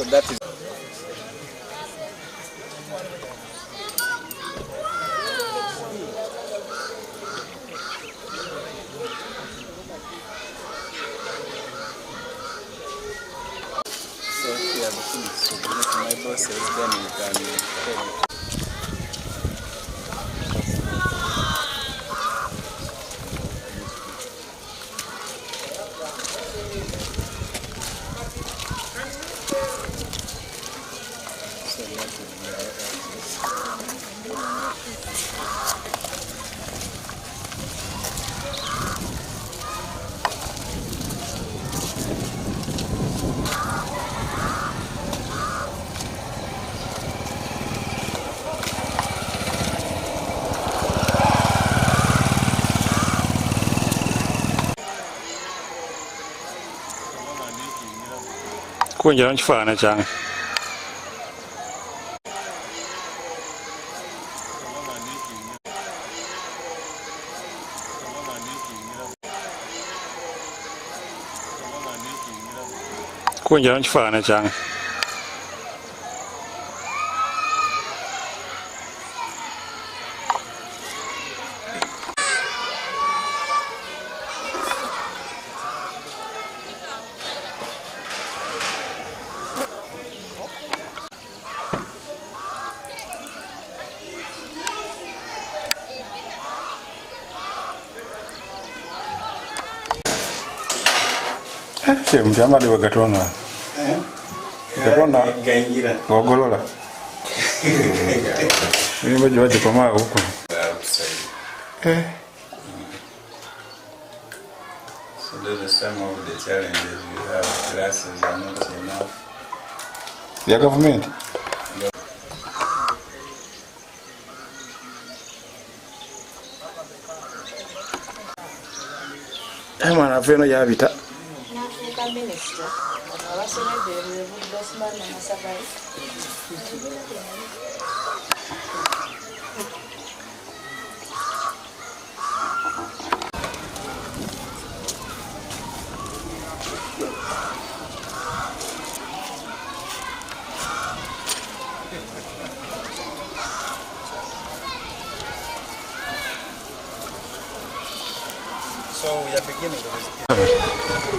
So that is So if you have finished to my bosses, then you can tell. So that will be the office. Kunjira mu kifaananyi kyange. Kunjira mu kifaananyi kyange. Mtyamadi wegatona gatona Gaingira. gogolola emirimu giba gikoma huko. Outside. Eh, So those are some of the challenges we have. Classes are not enough. ya gavumenti. Eh, mwana ava eno yabita. N'afuuka minisita ono abasomedde ebivudde Osman Namasabali. So we are beginning with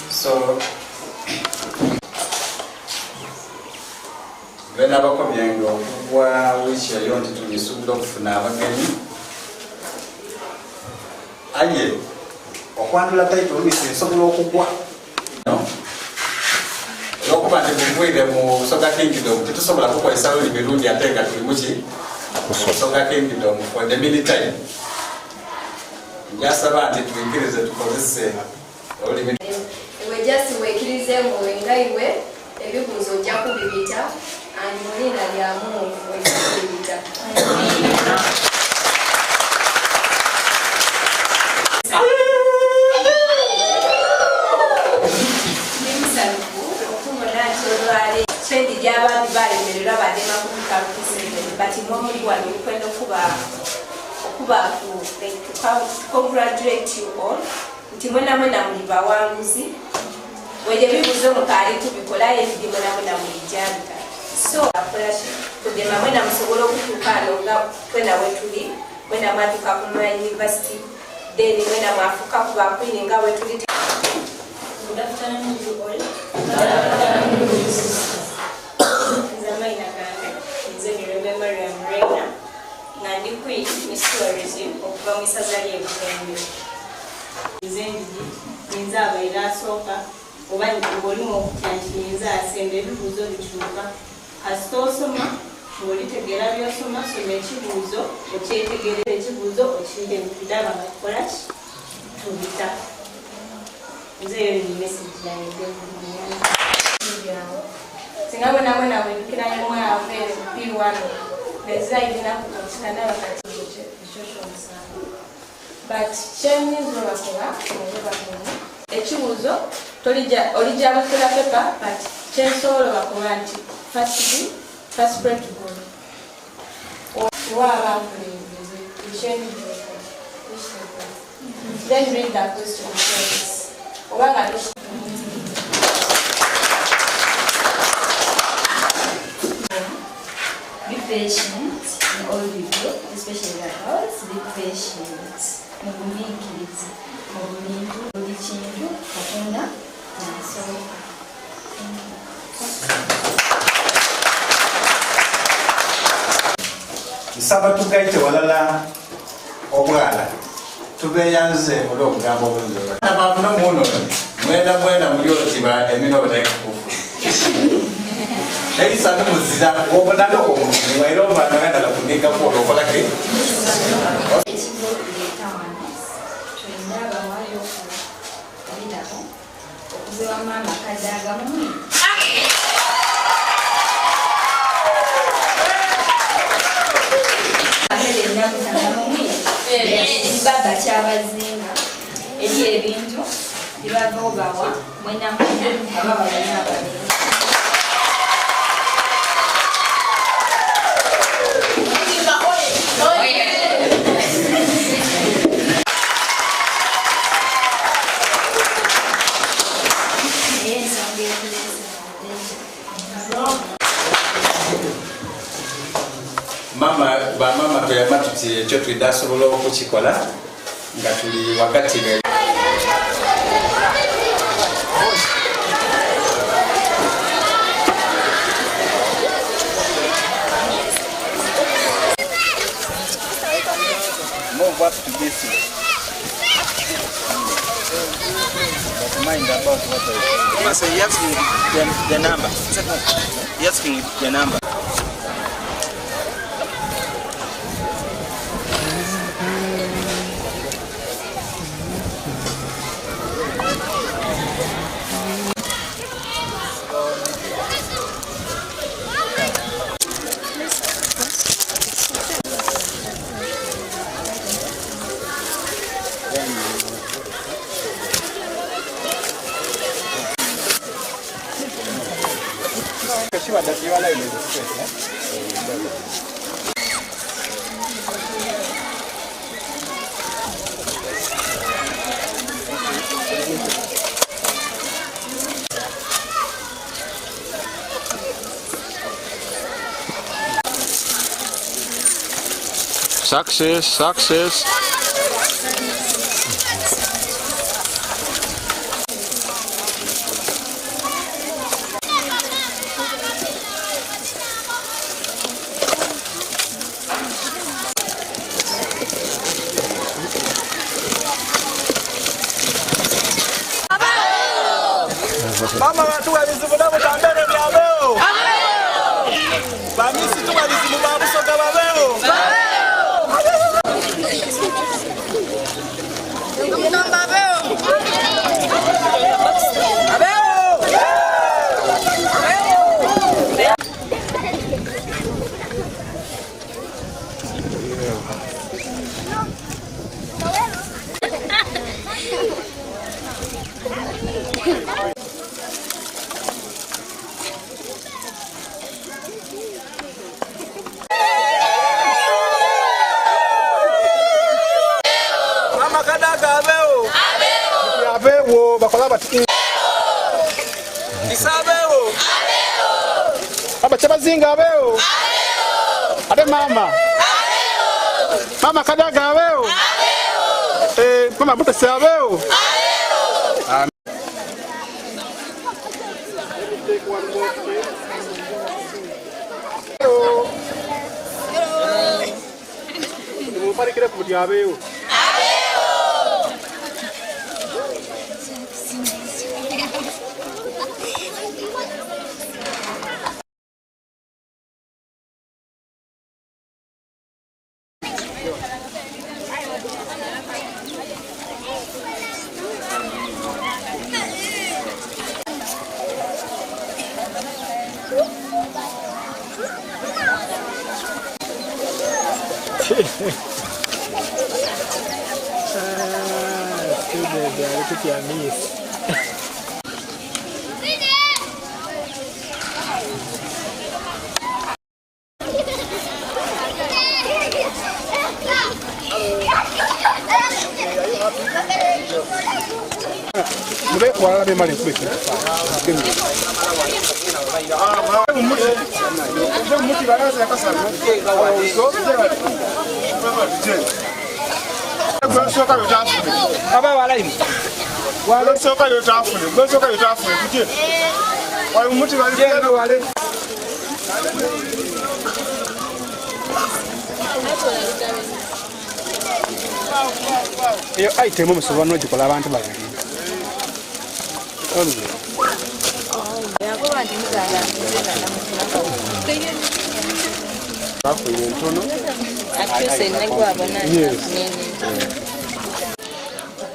So bena abakomyenga okugwa wiiki eyo nti tulisuubira okufuna abagenyi, aye okwandula title oluisi nsobola okugwa. No? Olwokuba nti mugwire mu Busoga Kingdom, tetusobola kukozesa lulimi lungi ate nga tuli muki Busoga Kingdom. For the meantime, njasaba nti tuyikirize tukozese olulimi. Iwe just weekirize muwe nga iwe ebibuuzo ojja kubibita and mu linnya lya Mungu ojja kubibita. Ndi musanyufu okubona nti olwaleero twendi gy'abaami balemererwa balema kubika P7, but mwe muli wano mukwenda okuba ku like to congratulate you all nti mwena mwena muli bawanguzi. Wede ebibuuzo mukaali tubikola, ebidi mwena mwena muli jabika. So akolaki kugema mwena musobole okutuuka ano nga twena wetuli, mwena mwatuuka ku Maya University, then mwena mwafuuka ku ba queen nga wetuli. Good afternoon, you all. Good afternoon. Nze amayina gange nze Mirembe Mariam Reina, nga ndi Queen Miss Tourism okuva mu isaza ly'e Butembe. Nze ndidi ninze abaire asooka, oba ng'olimu okutya nti ninze asemba, ebibuuzo bikyuka. Kasita osoma ng'olitegeera by'osoma, soma ekibuuzo okyetegerera, ekibuuzo okiyite, ndaba nga tukola ki tubita. Nze eyo ni message yange gyenkubuulira. Singa bwena bwedukirayo mwava P1 bezaidinakukatikana bakati ekyo kyomusango. But kyenyinza obakoba obakoba ekibuuzo olijja bukira paper, but kyensobola obakoba nti first be first pray to God. Waaba akulembeze ekyenyiza. Then read the question first. Obanga Be patient in all you do, especially the girls. Be patient. Mugumiikirize mu bintu, buli kintu Katonda n'asooka. Nsaba tugaite walala obwala tubeyanze olw'obugambo obulungi. Abamuno muno mwena mwena muli otiba emino obutakikufu eisatu muzira obonana omuntu era omwana gandala kunikako olwokolake. Ekigoleeta wano twenda abawaayo okubirabo okuva maama Kadaga mumwe. Baba kyabazinga eri ebintu bibava obawa mwena mwena aba balina abalenzi. Naye ensonga ekuleese Mama bamama tweyama tuti ekyo twidde okukikola nga tuli wakati. Move up to this way. But mind about what I So he asking the number. He asking the number. Sure that your line is straight, eh? Success, success. Mama batuwa bizibu nabo tambere byabeo. Bamisi tuwa bizibu babusoga babeo. Mama Kadaga abeo. Abewo bakola bati Isa abeo. Abachabazinga abewo. Ate mama. Mama Kadaga abewo. Eh, mama Mutesi abewo. Hello. Muparikire ku muti abewo. Ah, student ali kutya miss. Mube walala bemale nkube Eyo item musobola nogikola abantu babiri.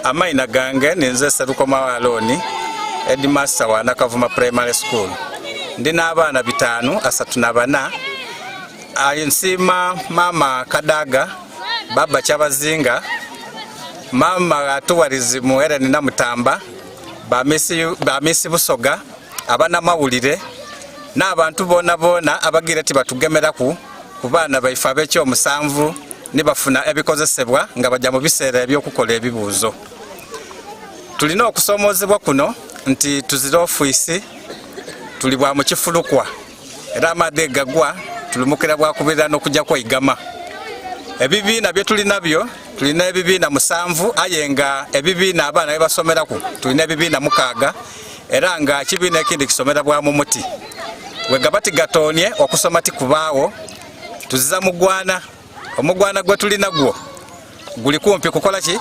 Amaina gange ninze Serukoma wa Alooni, headmaster wa Nakavuma Primary School. Ndi n'abaana bitaanu 34. Nsiima maama Kadaga, baba Kyabazinga, maama wa tourism Helen Namutamba, ba Miss Busoga, abanamawulire n'abantu bonaboona abagira ti batugemeraku ku baana baife ab'ekyomusanvu ni bafuna ebikozesebwa nga baja mu biseera eby'okukola ebibuuzo. Tulina okusomoozebwa kuno nti tuzira ofiisi, tuli bwa mu kifulukwa era amaadhi gagwa tulumukira bwakubirira n'okuja kwaigama. Ebibiina bye tuli nabyo, tulina ebibiina 7 aye nga ebibiina abaana bye basomeraku tulina ebibiina 6 era nga ekibiina ekindi kisomera bwa mu muti. Bwe gaba tigatoonye okusoma tikubaawo, tuziza mugwana. Omugwana gwe tulina gwo guli kumpi kukola ki?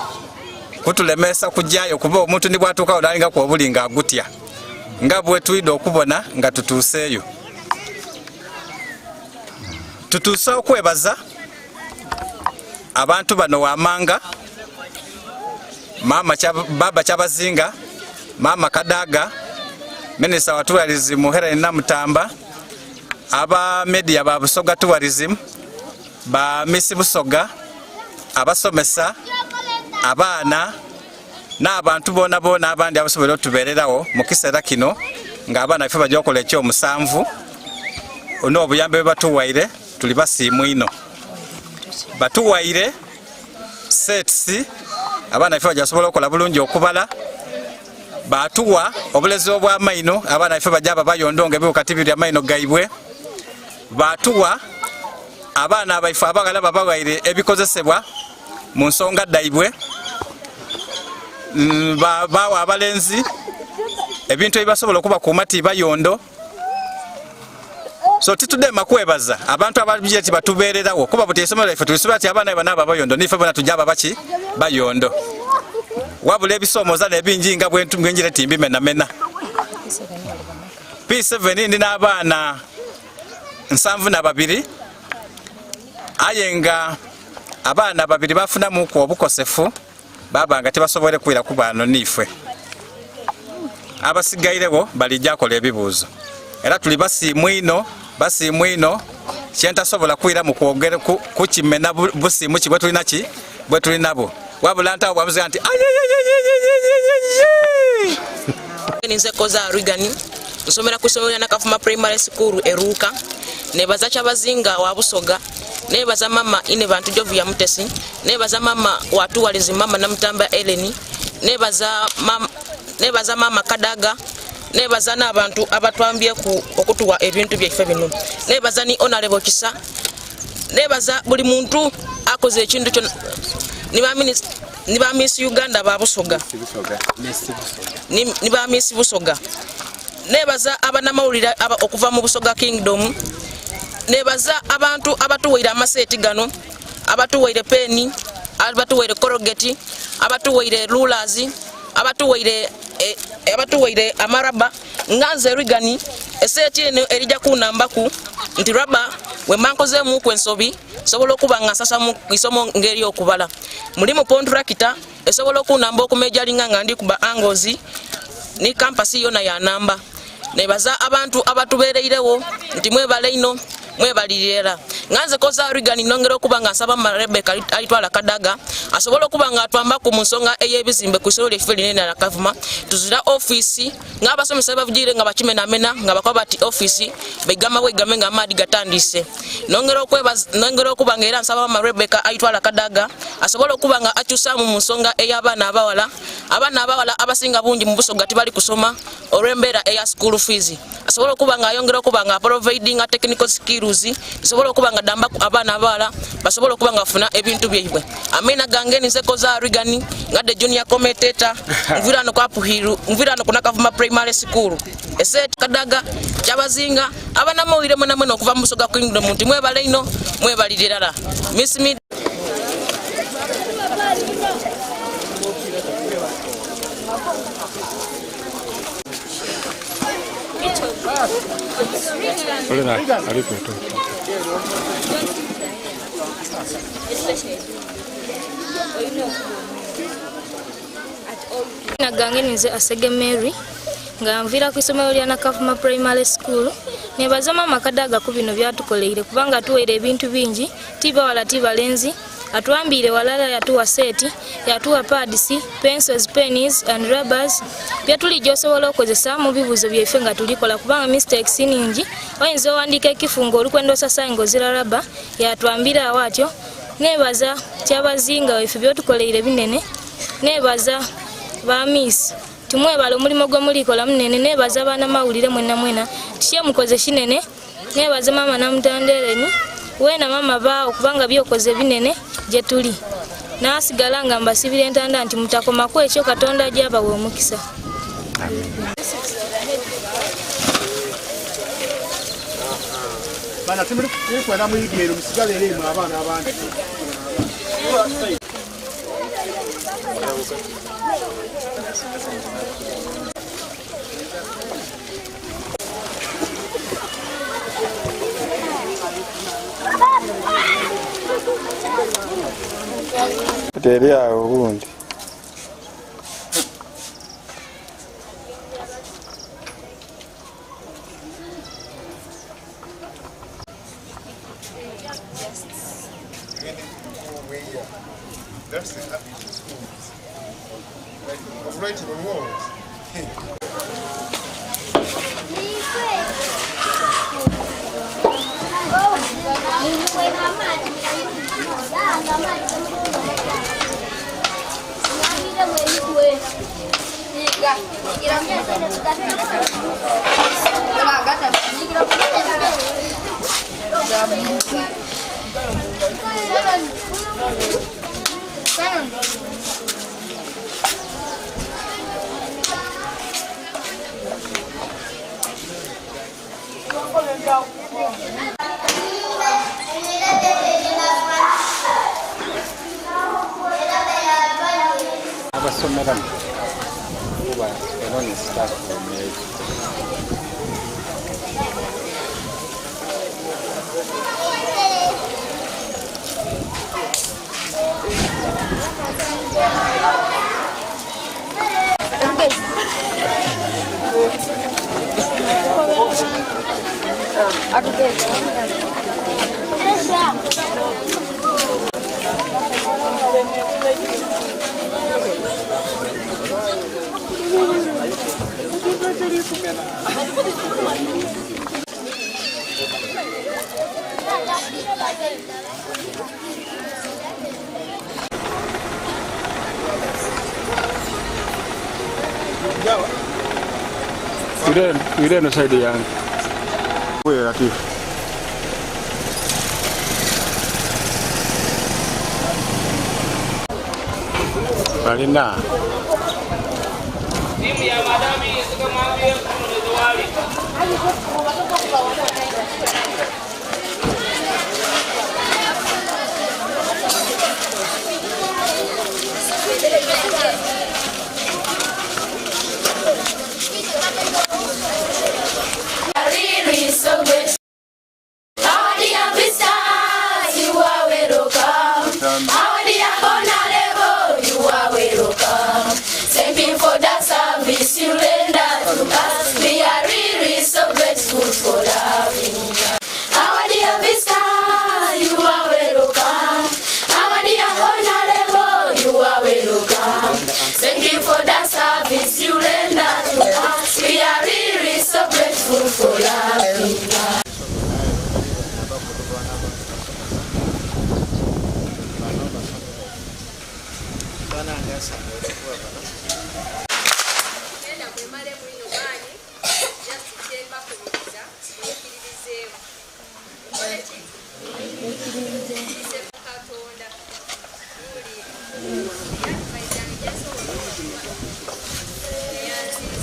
Kutulemesa kujayo kuba omuntu ni bwatuukawo nalingaku obuli nga agutya nga bwe twidha okubona nga tutuuseeyo. Tutuuse okwebaza abantu bano wamanga, mama baba Kyabazinga, mama Kadaga, Minister wa Tourism Helen Namutamba, aba media ba Busoga Tourism, ba Miss Busoga, abasomesa, abaana n'abantu boona boona abandi abasobola otubeererawo mu kiseera kino ng'abaana baife bajja okukola ekyomusanvu n'obuyambi bwe batuwaire tuli basiimu inho. Batuwaire sets abaana baife bajja sobola okukola bulungi okubala, batuwa obulezi obw'amaino abaana baife bajja aba bayondo nga ebiwuka tibirya maino gaibwe, batuwa abaana baife abaghala babawaire ebikozesebwa mu nsonga dhaibwe, bawa abalenzi ebintu ebibasobola okubakuuma ti bayondo. So titudema kwebaza abantu ababye ti batubeererawo kuba buti esomero lyaife tulisubira ti abaana bano abo abayondo nife bona tujja aba baki bayondo. Wabula ebisoomoza n'ebingi nga bwenjire timbimenamena. P7 ndi n'abaana 72 aye nga abaana babiri bafunamuku obukosefu baba nga tibasobole kwira ku bano niifwe. Abasigairewo balijja kola ebibuuzo era tuli basiimu inho, basiimu inho kyentasobola kwira mu kwogera kukimena busiimu ki bwetulina ki bwe tuli nabo. Wabula ntawo bwamuziga nti ayeyeyeyeyeyeye. Ninze Koza Regan, nsomera ku isomero lya Nakavuma Primary School e Ruuka. Nebaza Kyabazinga wa Busoga, nebaza mama ine bantu Jovia Mutesi, nebaza mama wa tourism mama Namutamba Ellen, nebaza mama, nebaza mama Kadaga, nebaza n'abantu abatwambyeku okutuwa ebintu byaife bino, nebaza ni Honorable Kisa, nebaza buli muntu akoze ekintu kyona, ni ba Miss Uganda ba Busoga, ni ba Miss Busoga, nebaza abanamawulire okuva mu Busoga Kingdom, nebaza abantu abatuwaire amaseeti gano, abatuwaire peni, abatuwaire Colgate, abatuwaire rulers, abatuwaire abatuwaire amaraba. Nga nze Regan, eseeti eno erija kunambaku nti raba wemba nkozeemuku ensobi nsobola okuba nga nsasa mu isomo ng'eryokubala. Mulimu kontulakita esobola okunamba okumejalinga nga ndi kuba angles ni kampasi yona yanamba. Nebaza abantu abatubeereirewo nti mwebale inho, mwebalirira. Nga nze Koza Reagan nongera okuba nga nsaba Mama Rebecca Alitwala Kadaga asobole okuba nga atwambaku mu nsonga ey'ebizimbe ku isomero lyaife lino erya Nakavuma. Tuzira ofiisi nga abasomesa bebavugirire nga bakimenamena nga bakoba bati ofiisi beigama bweigame nga amaadhi gatandiise. Nongera okwebaza nongera okuba nga era nsaba Mama Rebecca Alitwala Kadaga asobole okuba nga akyusaamu mu nsonga ey'abaana abawala. Abaana abawala abasinga bungi mu Busoga tibali kusoma olw'embeera eya school fees. Asobole okuba nga ayongera okuba nga aprovidinga technical skills zisobole okuba nga dhambaku abaana abawala basobole okuba nga bafuna ebintu byaibwe. Amaina gange ninze Koza Reagan nga the junior commentator nvira wano ku Uphill, nvira wano ku Nakavuma Primary School. Esete Kadaga, Kyabazinga, abanamawulire mwenamwena okuva mu Busoga Kingdom nti mwebale inho, mwebalire irala. Miss me. Amazina gange ninze Asege Mary nga nviira ku isomero lya Nakavuma Primary School. Nebaza maama Kadaga ku bino byatukoleire kubanga atuwaire ebintu bingi, ti bawala ti balenzi. Atwambiire walala yatuwa seeti, yatuwa pads, pencils, pens and rubbers byetulijja osobola okozesa mu bibuuzo byaife nga tulikola kubanga mistakes ningi. Oyinza owandiika ekifu nga olikwenda osasaye nga ozira rubber, yatwambira awo atyo. Nebaza Kyabazinga waife byotukoleire binene. Nebaza ba miss timwebale omulimo gwe mulikola munene. Nebaza banamawulire mwena mwena tikyemukoze kinene. Nebaza maama Namutanda Ellen weena maama baawo kubanga byokoze binene gyetuli. Nasigala nga mbasibira entanda nti mutakoma ku ekyo Katonda aje abawe omukisa. Bana timuli kwenda muyige eno musigale ere mwe abaana abandi. Teri awo gundi. That's the habit in schools. Like, of writing on walls. Abasomera kuba eno ni staff room yaife. Ire eno side yange. Wewe Latifu. Balina. Really so great. Our dear visitors, you are welcome. Our dear honorable, you are welcome. Thank you for that service you render to us. We are really so grateful for that. Genda mwemale bwino maanyi just kyembakubiriza mwekiririzeemu mukole ki mwekiririze mu Katonda muwulire advice yange gyensobola okubawa neyanziza.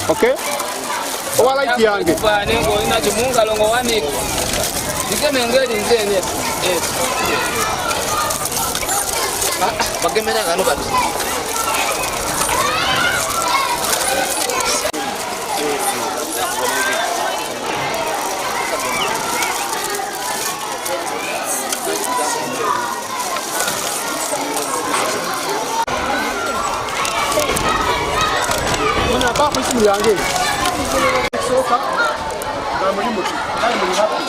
Okay? Owa light yange. Ng'olina mungalo ng'owanika bigeme ngeri nze ene bagemera ngano bati. Muna baako isimu yange. Soka nga muli muti. Kale muli happy.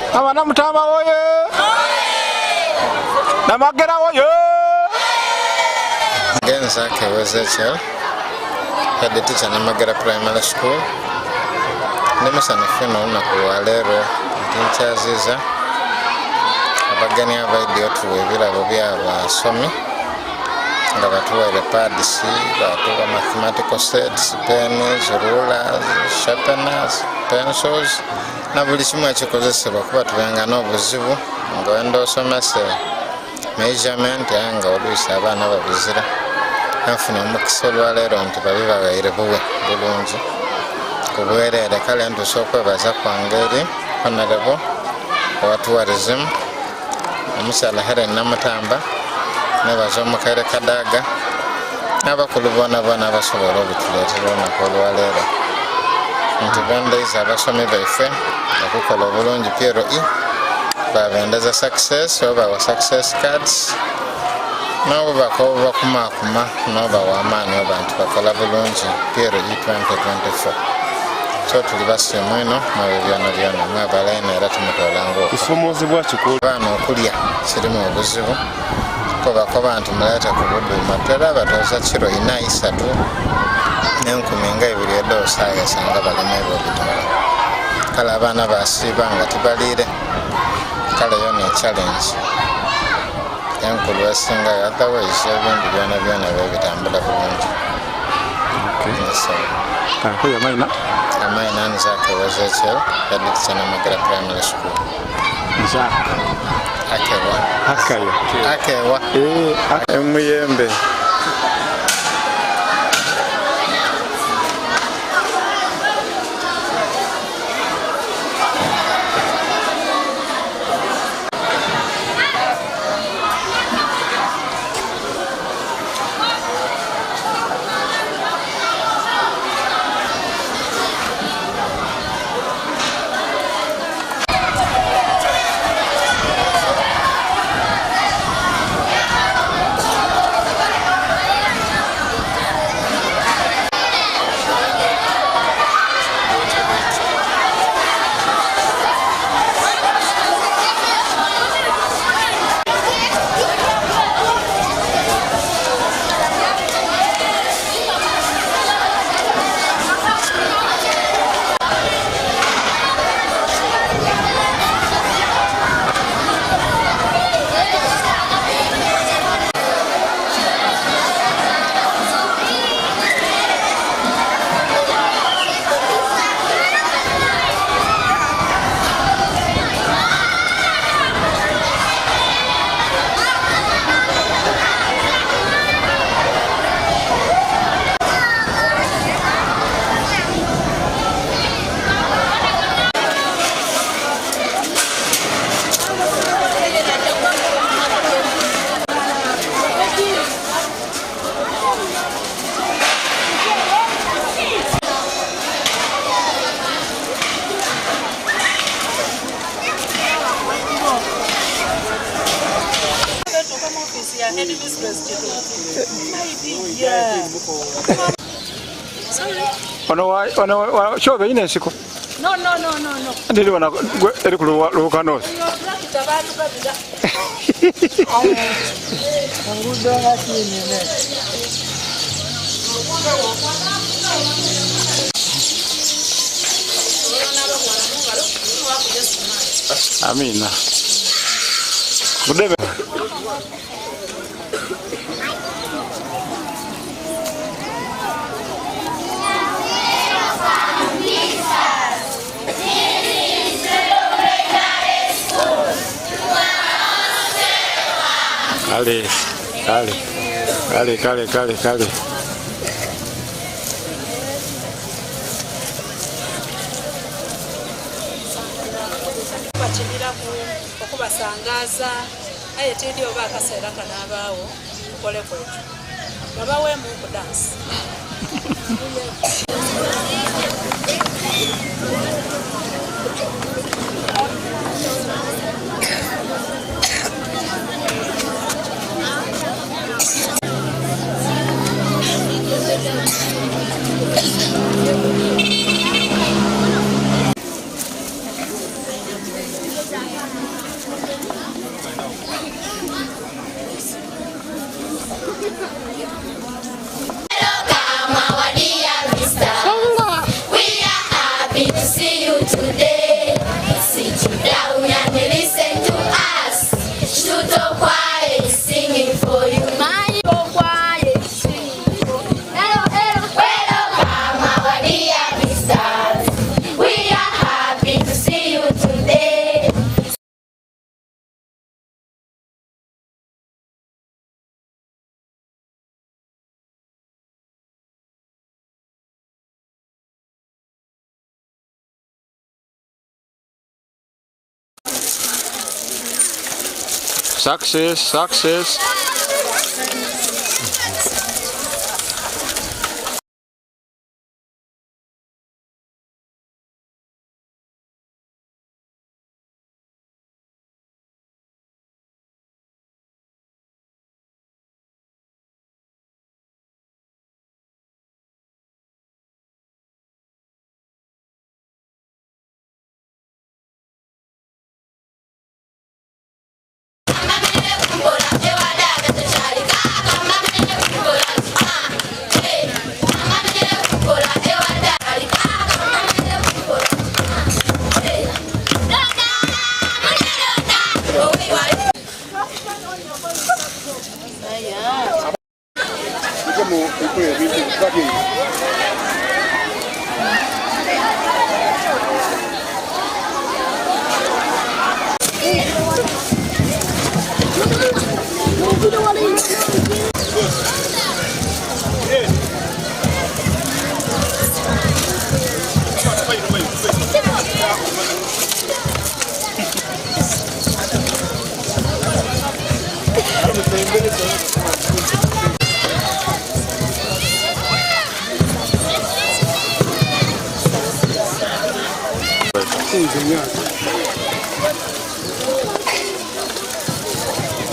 Abana Mutamba oye! Namagera oye! Genza Ezekiel, head teacher Namagera Primary School. Ndi musanyufu ino olunaku lwaleero nti nkyaziza abagenyi abaidye otuwa ebirabo by'abasomi nga batuwaire pads, batuwa mathematical sets, pens, rulers, sharpeners, pencils na buli kimu ekikozesebwa kuba tubenga n'obuzibu nga wenda osomese measurement aye nga oluusi abaana babizira. Nfuna omukisa olwaleero nti babibawaire buwe bulungi kubwerere. Kale ntuusa okwebaza kwange eri Honorable owa Tourism omukyala Helen Namutamba, nebaza omukaire Kadaga n'abakulu boona boona abasobola obituleetera olunaku olwaleero nti bendeiza abasomi baife okukola obulungi PLE, babendeza success, obawa success cards n'obubaka obubakumakuma n'obawa amaani oba nti bakola bulungi PLE 2024. So tuli basiimu ino mwebyo byona byona, mwebala ino era timutolanga okwo. Kusomozebwa kikulu. Abaana okulya kirimu obuzibu kubakoba nti muleete ku buduuma tutera batooza kiro ina isatu n'enkumi nga ibiri ed'osaayasa nga balemerwa obitola. Kale abaana basiiba nga tibaliire, kale yo ne challenge enkulu esingayo. Otherwise ebindi byona byona biba bitambula bulungi. Yes, sir. Kankuya amaina. Amaina Nzaka Ezekiel, head teacher Namagera Primary School. Nzaka. Akewa. Akayo. Akewa. Emuyembe. Ono wa ono wa kyobe ine ensiko. No, no, no, no, no. Ndiri wana eri ku Luuka North. Enguudo nga kinene. Amina. Budebe. Kale, kale, kale, kale, kale, kale. Bakiniraku okubasangaaza aye tindi oba akaseera kanaabaawo tukoleku ekyo. Babaweemuuku dansi. Welcome, our dear visitors. We are happy to see you today. Sit down and listen to us. Shuto choir is singing for you. Welcome, our dear visitors. We are happy to see you today. Success, success.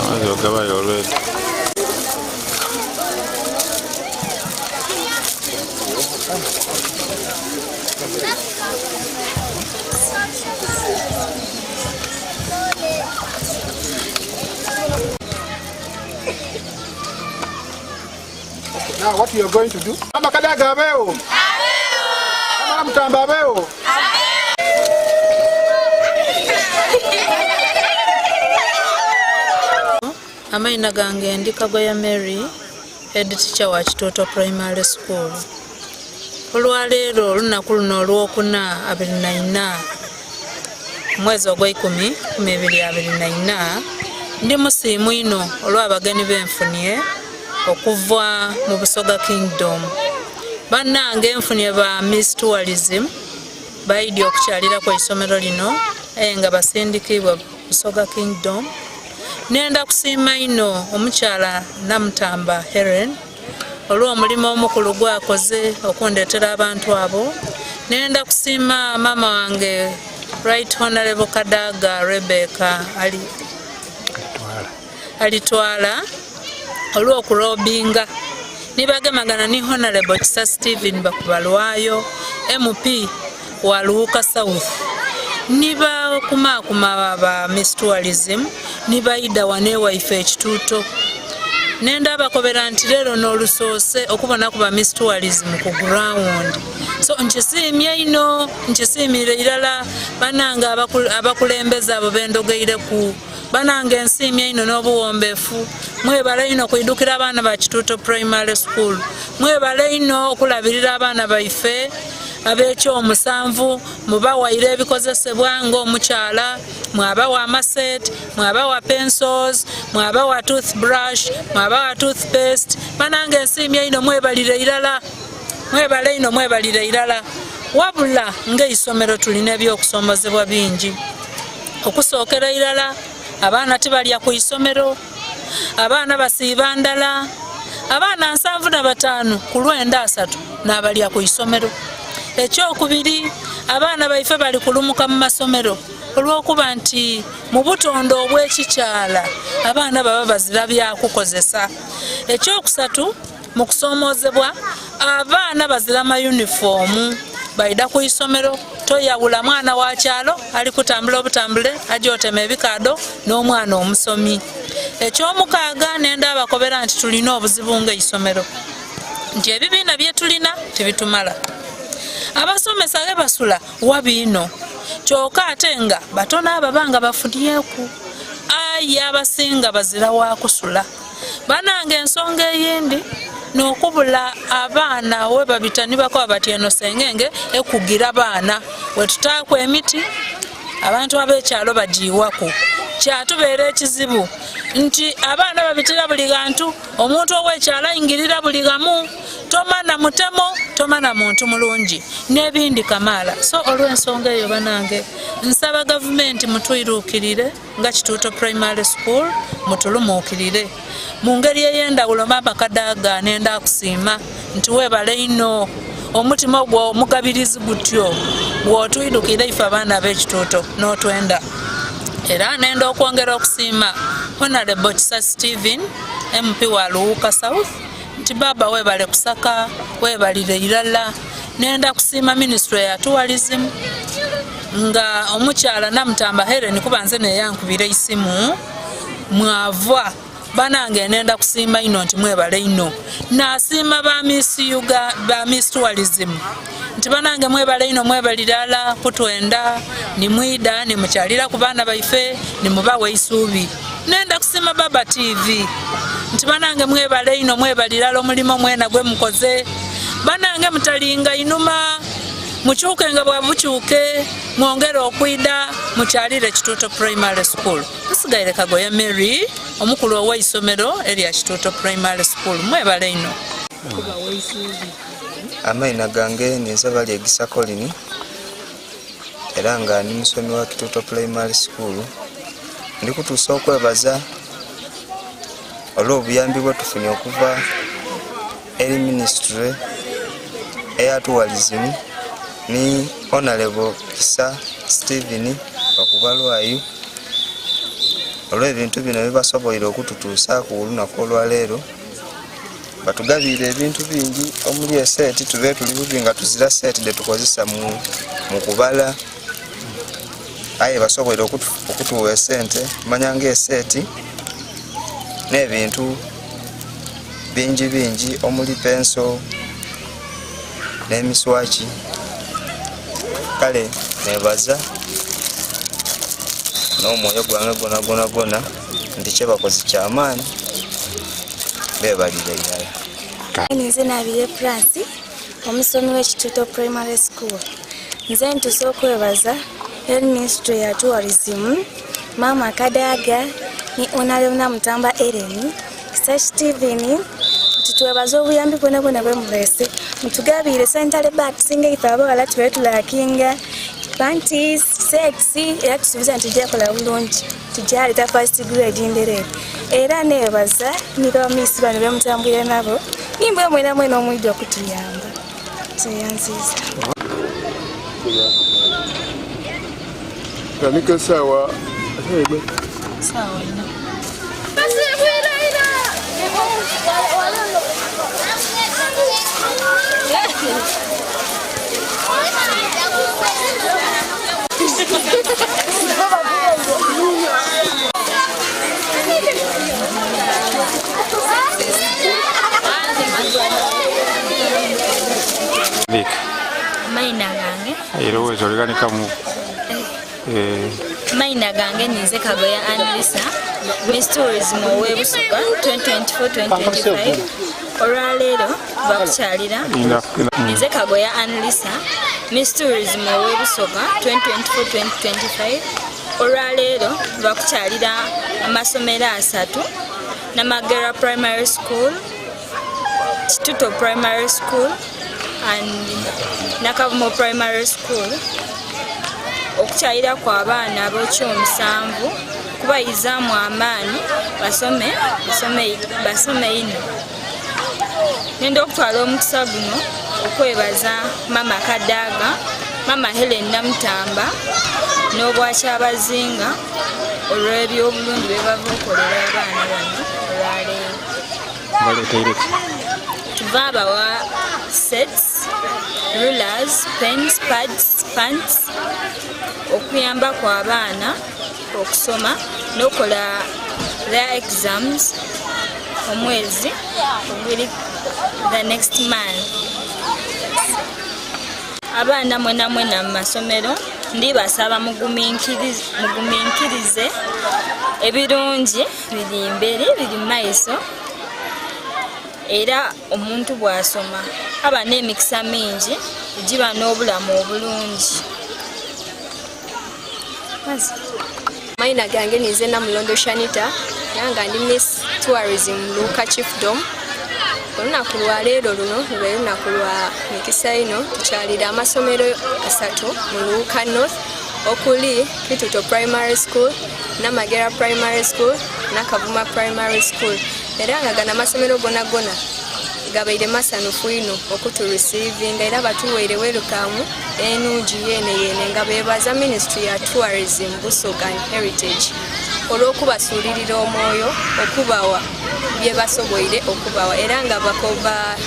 Amazzi ogabayo olwedde. Now what you are going to do? Mama Kadaga abeo. Mama Mutamba abeo. Amaina gange ndi Kagoya Mary, head teacher wa Kitoto Primary School. Olwaleero olunaku luno olwokuna 24 omwezi ogweikumi 2024 ndi musiimu inho olw'abageni benfunye okuva mu Busoga Kingdom. Bannange nfunye ba Miss Tourism baidye okukyaliraku eisomero lino aye nga basindikiibwa Busoga Kingdom. Nenda kusiima inho omukyala Namutamba Hellen olw'omulimu omukulu gwakoze okundetera abantu abo. Nenda kusiima maama wange Right Honorable Kadaga Rebecca Alitwala. Olw'okulobinga ni bagemagana ni Honourable Kisa Stephen Bakubalwayo, MP wa Luuka South, ni bakumaakuma ba Miss Tourism ni baidha wano ewaife e Kituuto. Nenda abakobera nti leero n'olusoose okubonaku ba Miss Tourism ku ground. So nkisiimye inho, nkisiimiire irala banange abakulembeze abo bendhogeireku. Banange nsiimye inho n'obuwombeefu. Mwebale inho kwidhukira abaana ba Kituuto Primary School. Mwebale inho okulabirira abaana baife ab'ekyomusanvu. Mubawaire ebikozesebwa ng'omukyala, mwabawa amaseeti, mwabawa pencils, mwabawa toothbrush, mwabawa toothpaste. Banange nsiimye inho mwebalire irala. Mwebale inho mwebalire irala. Wabula ng'eisomero tulina eby'okusoomozebwa bingi. Okusookera irala, abaana tibalya ku isomero, abaana basiiba ndhala, abaana 75 ku lwenda asatu n'abalya ku isomero. Ekyokubiri, abaana baife bali kulumuka mu masomero olw'okuba nti mu butonde obw'ekikyala abaana baba bazira bya kukozesa. Ekyokusatu, mu kusoomoozebwa, abaana bazira mayunifoomu. Baidha ku isomero, toyawula mwana wa kyalo ali kutambula obutambule aja otema ebikaadho n'omwana omusomi. Ekyomukaaga, nenda abakobera nti tulina obuzibu nga eisomero nti ebibiina byetulina tibitumala. Abasomesa ghebasula wabi inho, kyoka ate nga batono ababa nga bafunyeku, aye abasinga bazira wa kusula. Banange ensonga eyindi nokubula abaana webabita nibakoba bati eno sengenge ekugira baana, wetutaaku emiti abantu abekyalo bagiiwaku. Kyatubeera ekizibu nti abaana babitira buli ghantu, omuntu owekyalo aingirira buli ghamu, tomana mutemo, tomana muntu mulungi nebindi kamaala. So olwensonga eyo banange nsaba gavumenti mutwiruukirire. Nga Kituuto Primary School mutulumuukirire mu ngeri ey'endhawulo. Maama Kadaga nenda kusiima nti weebale inho omutima ogwo omugabirizi gutyo bw'otwidhukira ife abaana ab'Ekituuto n'otwenda. Era nenda okwongera okusiima Honourable Kisa Stephen MP wa Luwuka South nti baaba weebale kusaka, weebalire irala. Nenda kusiima Ministry ya Tourism nga omukyala Namutamba Helen kuba nze neyankubira eisimu mwava. Banange nenda kusiima inho nti mwebale inho. Nasiima ba Miss Uga, ba Miss Tourism nti banange mwebale inho, mwebalire ala kutwenda ni mwida ni mukyalira ku baana baife ni mubawa eisuubi. Nenda kusiima Baba TV nti banange mwebale inho, mwebalire ala omulimo mwena gwe mukoze. Banange mutalinga inhuma, mukyuke nga bwa bukyuke, mwongere okwida mukyalire Kituuto Primary School. Nsigaire Kagoye Mary, omukulu ow'eisomero erya Kituuto Primary School. Mwebale inho. Amaina gange ninze Balyegisa Colin era nga ndi musomi wa Kituuto Primary School. Ndi kutuusa okwebaza olw'obuyambi bwetufunye okuva eri minisitule eya Tourism ni Honourable Kisa Stephen Bakubalwayo olw'ebintu bino byebasoboire okututuusaaku olunaku olwaleero. Batugabiire ebintu bingi omuli eseeti, tube tuli bubi nga tuzira seeti dhetukozesa mu kubala aye basoboire okutuwa esente manya nga eseeti n'ebintu bingi bingi omuli penso n'emiswaki. Kale nebaza n'omwoyo gwange gwonagwona nti kyebakoze kyamaani bebalire irala. Ninze Nabirye Pransi, omusomi w'Ekituuto Primary School. Nze ntuuse okwebaza Health Ministry ya Tourism, Maama Kadaga ni Honorable Namutamba Ellen, Kisaki Steven, nti twebaza obuyambi bwonabwona bwemulese. Mutugabiire sanitary bags nga ife abaghala tubaire tulakinga, panties, sets, era tusuubiza nti tujja kola bulungi. Tujja first grade nderere. Era nebaza ni ba miss bano bemutambwire nabo, nimbwe mwena mwena omwidha okutuyamba. Tweyanziza. Tandika esaawa Saawa ina. Vic. Maina gange. Erowooza oliganikamu. Eh. Maina gange ninze Kagoya Anlisa, Miss Tourism ow'e Busoga 2024-2025. Olwaleero bakukyalira. Ninze Kagoya Anlisa, Miss Tourism ow'e Busoga 2024-2025. Olwaleero bakukyalira amasomero asatu Namagera Primary School, Kituto Primary School and Nakavumo Primary School okukyalira ku abaana ab'ekyomusanvu kubayizaamu amaani basome basome basome inho. Ngenda okutwala omukisa guno okwebaza Maama Kadaga, Maama Hellen Namutamba n'Obwakyabazinga olw'ebyobulungi byebava okolera abaana bano olwaleero. Baleeteire ki? Tuva abawa sets, rulers, pens, pads, pants okuyambaku abaana okusoma n'okola their exams omwezi oguli the next month. Abaana mwena mwena mu masomero ndibasaba muguminkirize ebirungi biri mberi biri maiso era omuntu bwasoma aba n'emikisa mingi egiba n'obulamu obulungi. Maina gange ninze Namulondo Shanita era nga ndi Miss Tourism Luuka Chiefdom. Olunaku lwa leero luno lwe lunaku lwa mikisa ino tukyalira amasomero asatu mu Luuka North okuli Kituto Primary School, Namagera Primary School, Nakavuma Primary School era nga gano amasomero gona gona gabaire masanufu ino okutureceivinga era batuweire welcome enungi yene yene nga bebaza ministry ya tourism Busoga and heritage olw'okubasulirira omwoyo okubawa byebasoboire okubawa era nga bakoba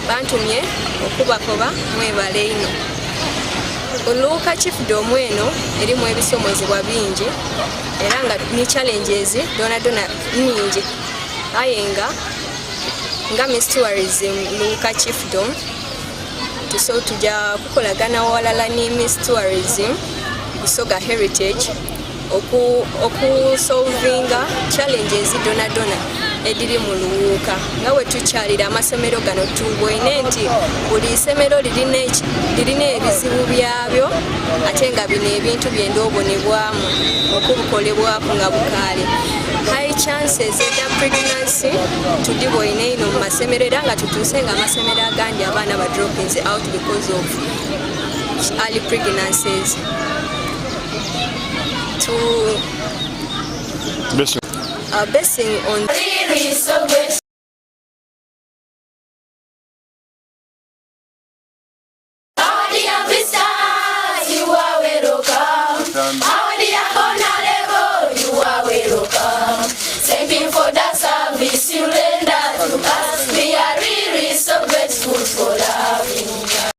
bantumye okubakoba mwebale ino. Oluuka chiefdom eno erimu ebisomozebwa bingi era nga ni challenges donadona ningi aye nga nga Miss Tourism Luuka Chiefdom tuso tuja kukolagana walala ni Miss Tourism Busoga Heritage oku okusolvinga challenges donadona ediri mu luwuuka nga bwe tukyalira amasomero gano tubwine nti buli isomero lirina ebizibu byabyo ate nga bino ebintu byenda obonebwamu okubukolebwaku nga bukaali high chances eda pregnancy tudibwoine ino mu masomero era nga tutuuse nga amasomero agandi abaana ba droppings out because of early pregnancies to basing on Really so great. Our dear visitors, you are welcome. Our dear honorable, you are welcome. Thank you for that service you render to us. We are really so grateful for loving us.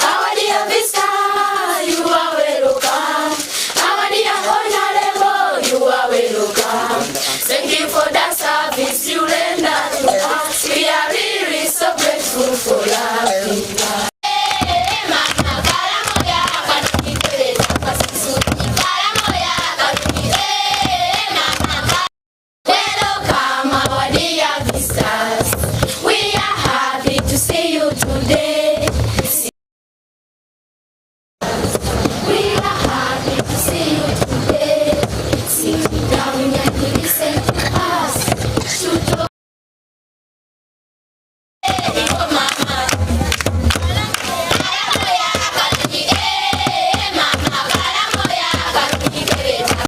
Our dear visitors, you are welcome. Our dear honorable, you are welcome. Thank you for that service you render to us. We are really so grateful for loving.